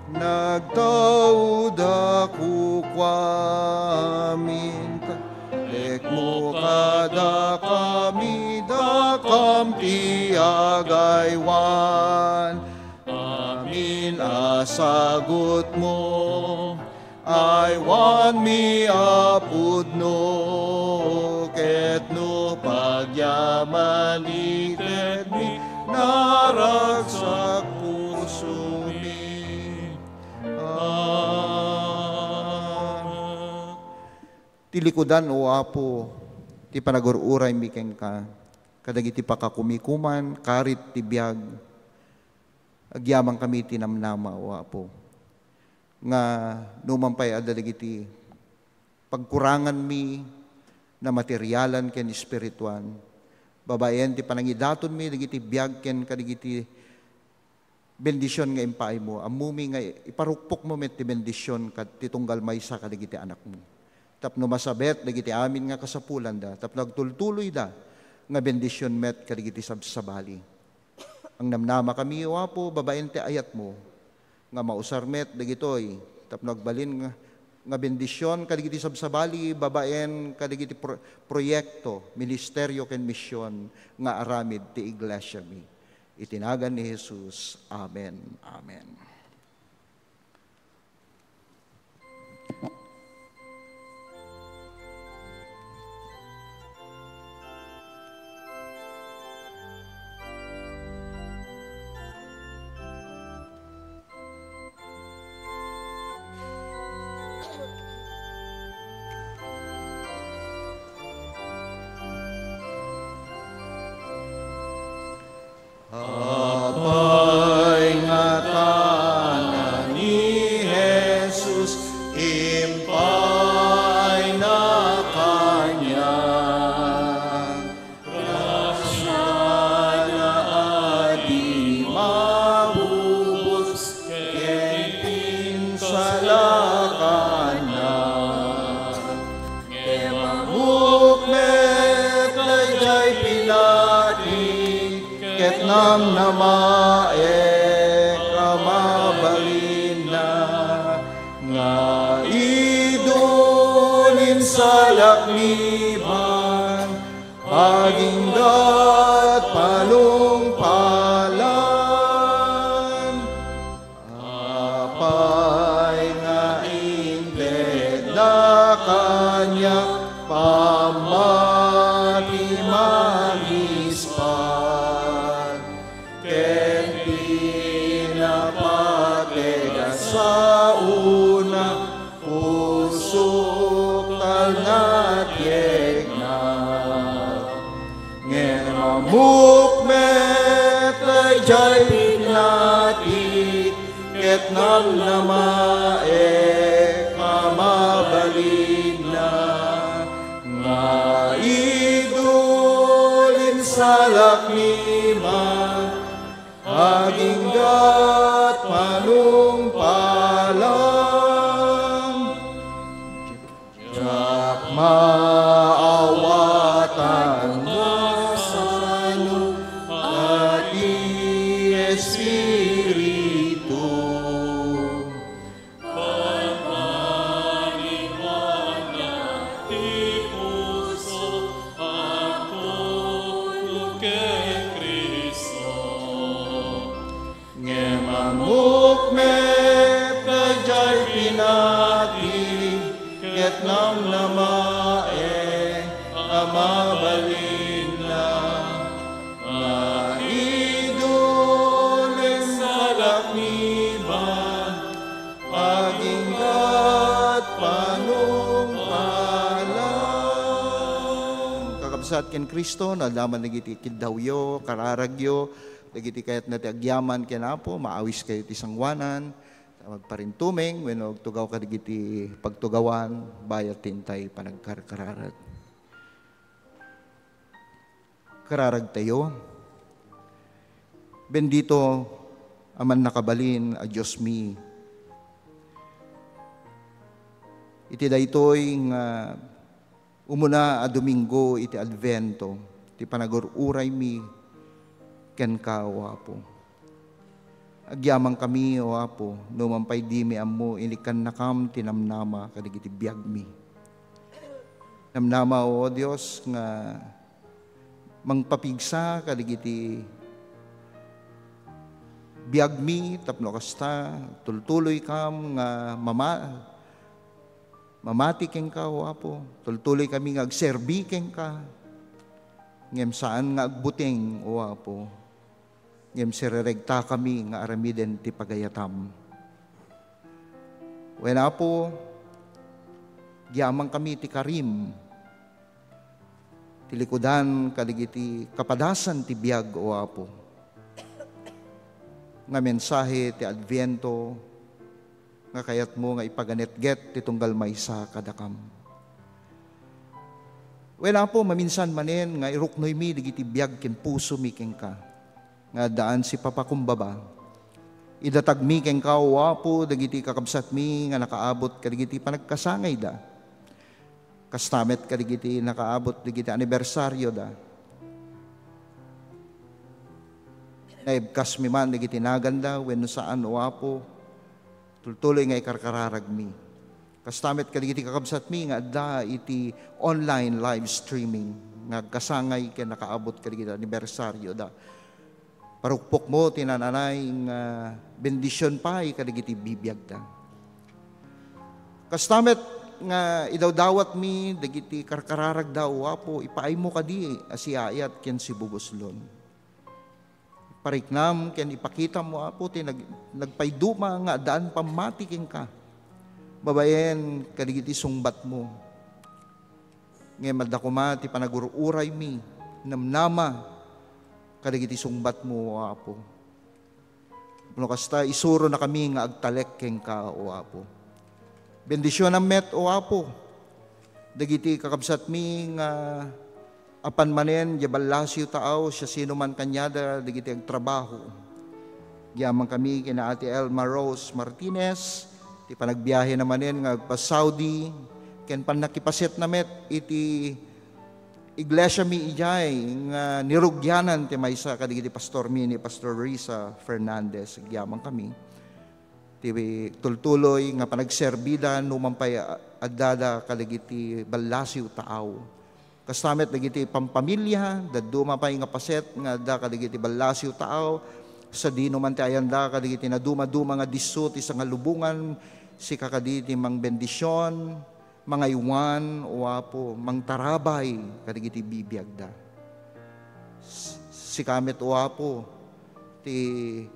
nagtauda kukuamin, lekmo kadakami, dakam ti agaywan. Amin a sagutmo, aywanmi a pudno, ket no pagyamani, tedmi, naragsak pusomi. Amen. Ti likudan, O Apo, ti panagur-uraymi kenka, kadagiti pakakumikuman, karit ti biag, agyamankami ti namnama, O Apo, nga numan pay adda dagiti pagkuranganmi na materialan ken espirituan, babaen ti panangidatonmi dagiti biag ken kadagiti bendision nga impaaymo. Ammomi nga iparukpokmo met ti bendision kad-, ti tunggal maysa kadagiti anakmo. Tapno masabet dagiti amin nga kasapulanda, tapno agtultuloyda nga bendision met kadagiti sabsabali. Ang namnamakami, O Apo, babaen ti ayatmo, nga mausar met dagitoy, tapno agbalin nga, nga bendision kadagiti sabsabali, babaen kadagiti pro-, proyekto, ministerio, ken mision nga aramid ti iglesiami. Iti nagan ni Jesus. Amen. Amen. Apay nga tana ni Jesus, impaayna kaniak. Grasiana a di mabubos ken pinsalakanna. Ngem ammok met daydiay pinati ket namnamaek a mabalinna, nga idun, insalak, niban, aginggat, panungpalan. Apay nga intedna kaniak pammati mangispal, ken pinapateg a saona pusok talna ti yegna. Ngem ammok met daydiay pinati ket namnamaek a mabalinna, nga idun, insalak, niban, aginggat, panungpalan. Diak maawatan no kasano a ti Espiritu. Pagpaliwanag ti puso, agtulnog ken Cristo. Ngem ammok met daydiay pinati ket namnamaek a mabalinna, nga idun, insalak, niban, aginggat, panungpalan. Kakabsat ken Cristo, naadlaman dagiti kiddawyo, kararagyo, dagiti kayatna ti agyaman ken Apo, maawiskayo ti sangoanan, ta magparintumeng wenno agtugaw kadagiti pagtugawan, bayat ti intay panagkarkararag. Kararagtayo. Bendito a mannakabalin a Diosmi. Iti daytoy nga umuna a Domingo iti Advento, ti panagur-uraymi kenka, O Apo. Agyamankami, O Apo, no man pay dimi ammo, inikkannakam ti namnama kadagiti biagmi. Namnama, O Dios, nga mangpapigsa kadagiti biagmi tapno kasta, tultuloykam nga mama-, mamati kenka, O Apo. Tultuloykami nga agserbi kenka. Ngem saan nga agbuteng, O Apo. Ngem sireregtakami nga aramiden ti pagayatam. Wen, Apo, agyamankami ti karim, ti likudan kadagiti kapadasan ti biag, O Apo, nga mensahe ti Adviento nga kayatmo nga ipaganetget ti tunggal maysa kadakam. Wen, Apo, maminsan manen nga iruknoymi dagiti biag ken pusomi kenka nga addaan sipapakumbaba. Idatagmi kenka, O Apo, dagiti kakabsatmi nga nakaabot kadagiti panagkasangayda. Kasta met kadagiti nakaabot dagiti anibersarioda. Naibkasmi man dagiti naganda wenno saan, O Apo, tultuloy nga ikarkararagmi. Kasta met kadagiti kakabsatmi nga adda iti online live streaming nga agkasangay ken nakaabot kadagiti anibersarioda. Parukpokmo ti naan-anay nga bendision pay kadagiti bibiagda. Kasta met nga idawdawatmi dagiti karkararagda, O Apo, ipaaymo kadi a siaayat ken sibubuslon. Pariknam ken ipakitam, O Apo, ti nag-, nagpayduma nga addaan pammati kenka babaen kadagiti sungbatmo. Ngem adda koma ti panagur-uraymi, namnama kadagiti sungbatmo, O Apo. No kasta, isuronakami nga agtalek kenka, O Apo. Bendisionam met, O Apo, dagiti kakabsatmi nga apan manen diay ballasiw taaw, siasinoman kaniada dagiti agtrabaho. Agyamankami ken Ate Elma Rose Martinez, ti panagbiahena manen nga agpa-Saudi, ken pannakipasetna met iti iglesiami idiay nga nirugianan ti maysa kadagiti pastormi ni Pastor Risa Fernandez. Agyamankami ti tultuloy nga panagserbida no man pay addada kadagiti ballasiw taaw. Kasta met dagiti pampamilia, dadduma pay nga paset nga adda kadagiti ballasiw taaw, sadino man ti ayanda kadagiti naduma-duma nga disso ti sangalubongan, sika kadi ti mangbendision, mangaywan, O Apo, mangtarabay kadagiti bibiagda. S-, sika met, O Apo, ti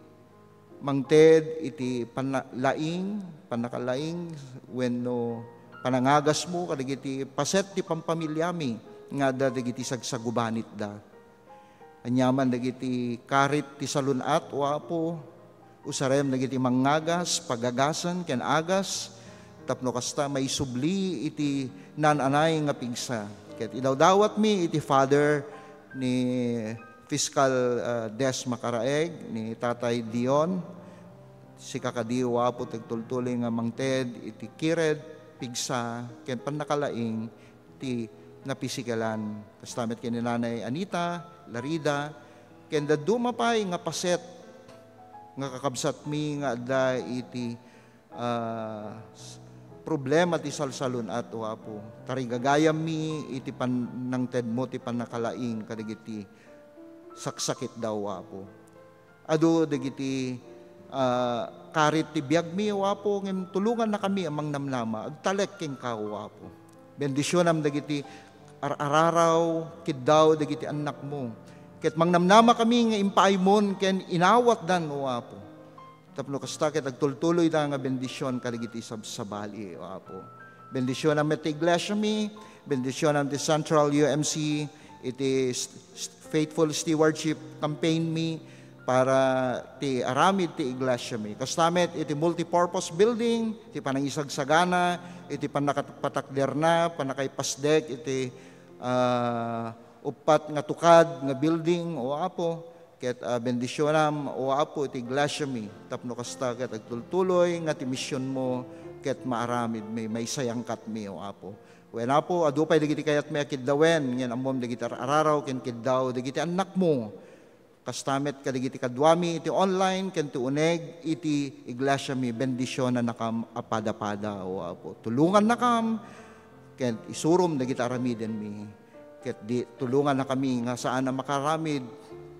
mangted iti panna-, laing, pannakalaing, wenno panangagasmo kadagiti paset ti pampamiliami nga adda dagiti sagsagubanitda. Aniaman dagiti karit ti salun-at, O Apo, usarem dagiti mangngagas, pagagasen ken agas, tapno kasta maisubli iti naan-anay nga pigsa. Ket idawdawatmi iti Father ni Fiscal, ah, Des Macaraeg, ni Tatay Dion, sika kadi, O Apo, ti agtultuloy nga mangted iti kired, pigsa, ken pannakalaing ti napisikalan. Kasta met ken ni Nanay Anita Larida, ken dadduma pay nga paset nga kakabsatmi nga adda iti, ah, s-, problema ti salsalun-at, O Apo. Tarigagayammi iti pannangtedmo ti pannakalaing kadagiti saksakitda, O Apo. Adu dagiti, ah, karit ti biagmi, O Apo, ngem tulongannakami a mangnamnama. Agtalek kenka, O Apo. Bendisionam dagiti ar-araraw, kiddaw dagiti annakmo. Ket mangnamnama kami nga impaaymon ken inawatdan, O Apo. Tapno kasta ket agtultuloyda nga bendision kadagiti sabsabali, O Apo. Bendisionam met ti iglesiami, bendisionam ti Central U M C, iti s-, s-, faithful stewardship campaign mi para ti aramid ti iglesiami. Kasta met iti multipurpose building, ti panangisagsagana, iti pannakapatakderna, pannakaipasdek iti, ah, uppat nga tukad nga building, O Apo. Ket, ah, bendisionam, O Apo, iti iglesiami, tapno kasta ket agtultuloy nga ti misionmo ket maaramidmi, maisayangkatmi, O Apo. Wen, Apo, adu pay dagiti kayatmi a kiddawen, ngem ammom dagiti ar-araraw ken kiddaw dagiti annakmo. Kasta met kadagiti kaduami iti online ken ti uneg iti iglesiami, bendisionannakam a pada-pada, O Apo. Tulongannakam ken isurom dagiti aramidenmi. Ket di, tulongannakami nga saan a makaramid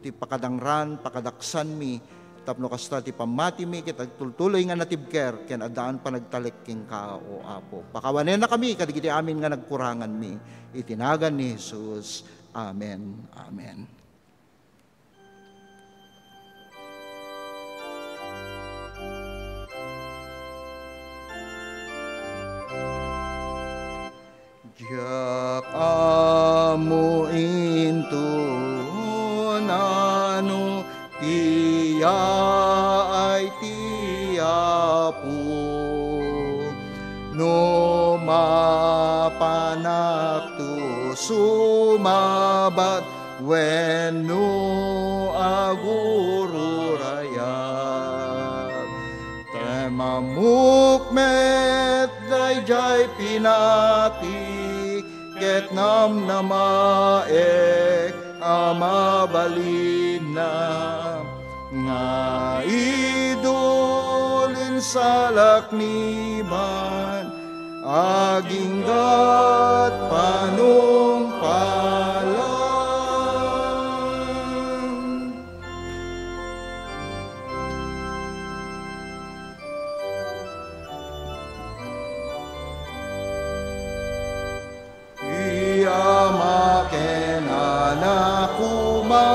ti pakadangran, pakadaksanmi, tapno kasta ti pammatimi ket agtultuloy nga natibker ken addaan panagtalek kenka, O Apo. Pakawanennakami kadagiti amin nga nagkuranganmi. Iti nagan ni Jesus. Amen. Amen. Diak ammo inton nano ti yaay ti Apo. No mapanakto sumabad wenno agururayag. Temamok met daydiay pinati ket namnamaek a mabalinna nga idul insalakniban aginggat panungpalan. Ti Ama ken Anak koma,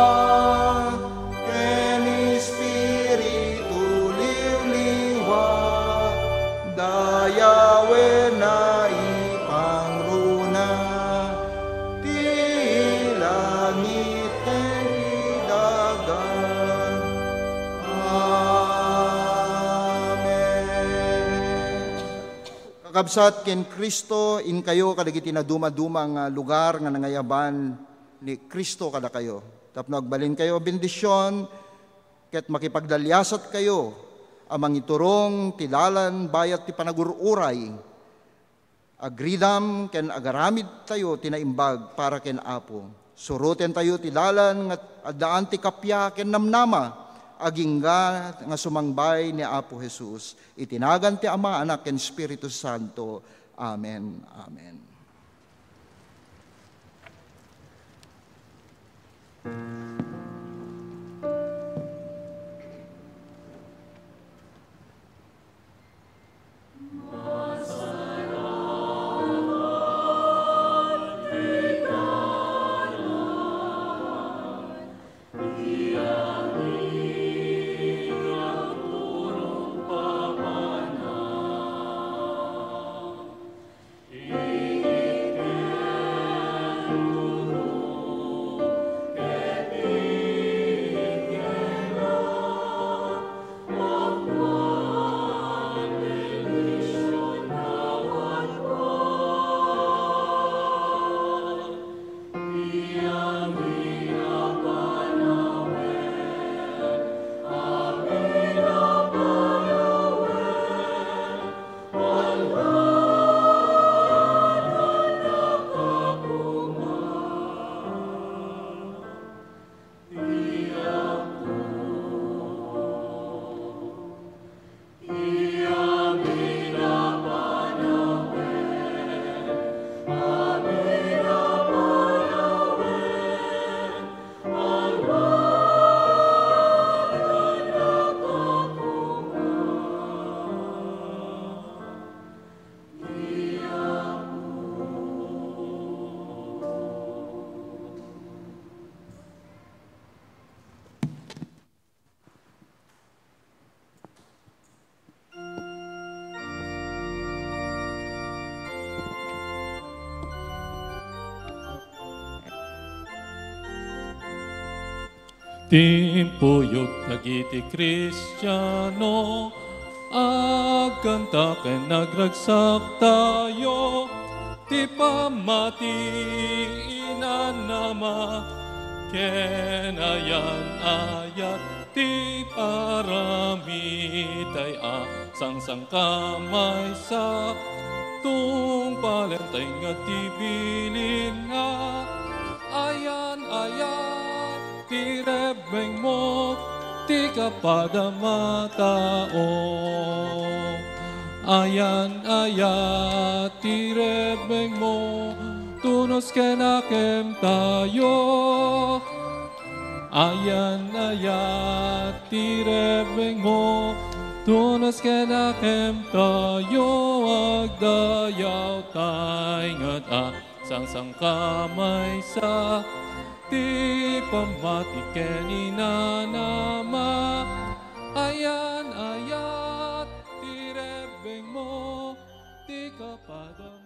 ken Espiritu Liwliwa, dayawen naipangruna, ti langit ken ti daga. Amen. Kakabsat ken Cristo, inkayo kadagiti nadumaduma nga lugar nga nangayaban ni Cristo kadakayo. Tapno agbalinkayo a bendision, ket makipagdaliasatkayo a mangiturong ti dalan bayat ti panagur-uray. Agridam ken agaramidtayo ti naimbag para ken Apo. Surotentayo ti dalan nga addaan ti kappia ken namnama, agingga nga sumangbay ni Apo Jesus. Iti nagan ti Ama, Anak, ken Espiritu Santo. Amen. Amen. Timpuyog dagiti Kristiano, agkanta ken agragsaktayo, ti pammati inanama ken ayan-ayat ti paramidtayo a sangsangkamaysa, tungpalentayo nga ti bilin nga ayan-ayat ti reb- rebbengmo ti kapadam a tao. Ayan-ayat ti rebbengmo, tunos ken akemtayo. Ayan-ayat ti rebbengmo, tunos ken akemtayo. Agdayawtay ngarud a sangsangkamaysa ti pammati ken inanama. Ayan-ayat ti rebbengmo, ti kapadam